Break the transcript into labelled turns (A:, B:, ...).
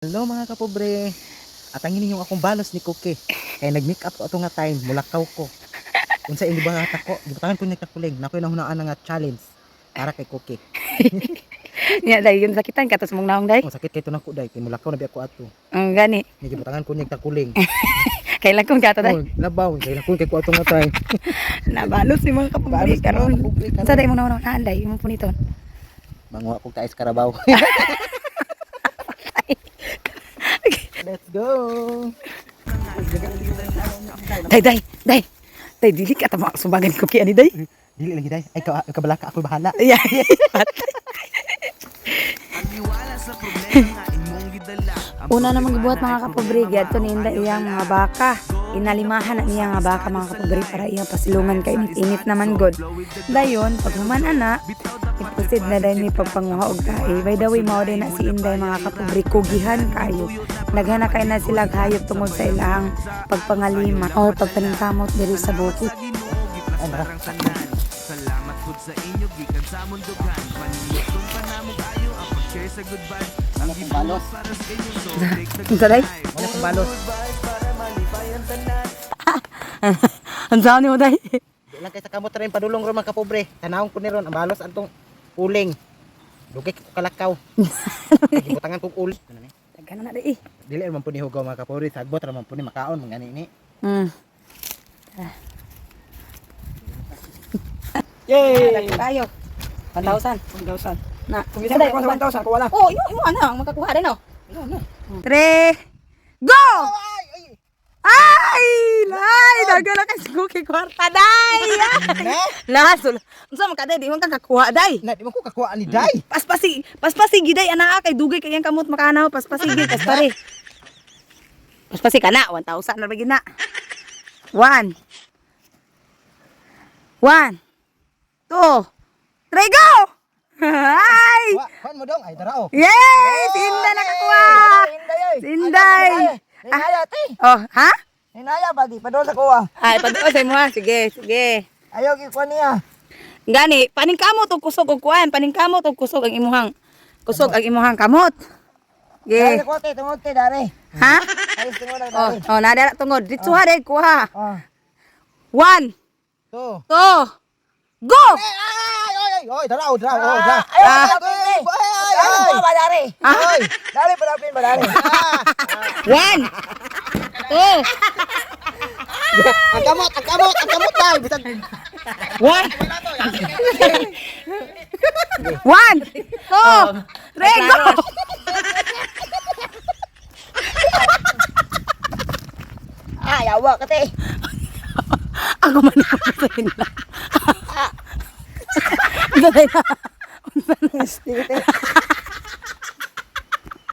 A: Hello, mga kapobre. At ang inyong akong balos ni Cookie. Kay nag-make up ko ato nga time, mulakaw ko. Unsa imong gibuhat ako? Gibutangan ko niya kakuling. Nakoy nahunaan nga challenge para kay Cookie.
B: Nya day yun sakitan ka tas mong naong day.
A: Oh, sakit kay tunang ko day, kay mulakaw na bi ako ato.
B: Ang gani.
A: Ni gibutangan ko niya kakuling.
B: Kailan kong gato day.
A: Oh, labaw, kay lakon kay ko ato nga time.
B: Nabalot si mga kapobre
A: Balos
B: karon.
A: mga kapobre karon.
B: Sa day mo naong naan day imong puniton.
A: Manguha kog tais karabaw. Let's go.
B: Day day day. Day dili ka ta sumbagan ko ani day.
A: Dili lagi day. Ay ka kabalaka ako bahala.
B: Yeah. Una namang gibuhat, mga kapobre, giadto ni Inday iyang mga baka. Inalimahan na niya nga baka, mga kapobre, para iyang pasilungan kay init-init naman god. Dayon, pag human ana, iproceed na dayon mi pagpanguha og tae. By the way, mao din na si Inday, mga kapobre, kugihan kayo. Naghana kay na sila hayop tungod sa ilang pagpangalima or pagpaningkamot diri sa bukid.
C: Salamat pud sa inyo gikan sa mundugan. Panimuton pa namo kayo ang pag-share sa good vibes. Ang
A: Wala kong balos.
C: gibuhat para sa inyo, so take the
B: Unsa day?
A: Wala kong balos.
C: vibes para malipayan tanan.
B: Ang saan mo day?
A: Di lang kay sa kamot rin padulong ron, mga kapobre. Tanawon ko ni ron ang balos antong uling. Dugay ko kalakaw. Gibutangan kog uling. Ano ni?
B: Daghan na day.
A: Dili man po ni hugaw, mga kapobre, sagbot ra man po ni makaon mga nini.
B: Yay! Tayo. 1,000.
D: 1,000.
B: Na.
D: Kung isa ko sa 1,000, kuha lang.
B: Oh, imo imo ana ang makakuha din oh. Tre. Go! Ay! Lay, daga na kay Cookie kwarta day. Lahat. Unsa man ka day, di man ka kakuha day.
A: Na di man ko kakuha ni day.
B: Paspasi, paspasi giday ana kay dugay kay iyang kamot makanaw, paspasi gid paspari. Paspasi ka na, 1,000 na ba gid na. 1 1 2 3 go! Ay!
A: Wa, kuan mo dong ay dara oh.
B: Yay! Si Inday nakakuha! Si Inday!
D: Hinaya, te.
B: Oh, ha?
D: Hinaya ba di? Padol sa kuha.
B: Ay, padua sa imo ha. Sige, sige.
D: Ayaw gikuha niya.
B: Gani, paningkamot og kusog og kuan, paningkamot og kusog ang imuhang kusog ang imuhang kamot.
D: Dare
B: Sige.
D: ko te, tungod te dare.
B: Ha?
D: Alis tungod na
B: Oh,
D: dare.
B: oh, nadara tungod. Ditso ha day kuha.
D: Oh.
B: 1
A: To.
B: 2 Go!
A: Ay ay ay oy dara oh dara oh dara.
D: Ayaw
B: Ah.
D: padapin te.
A: Ay ay
D: Ayaw
A: ay.
D: kuha ba dare?
B: Ah.
D: Dare padapin ba dare?
B: 1 2
A: Ang kamot, ang kamot, ang kamot day. Bisag
B: 1 1 2 3 go!
D: Ayaw ka te.
B: Ako man ako sa inla. Dali na.
D: Sige te.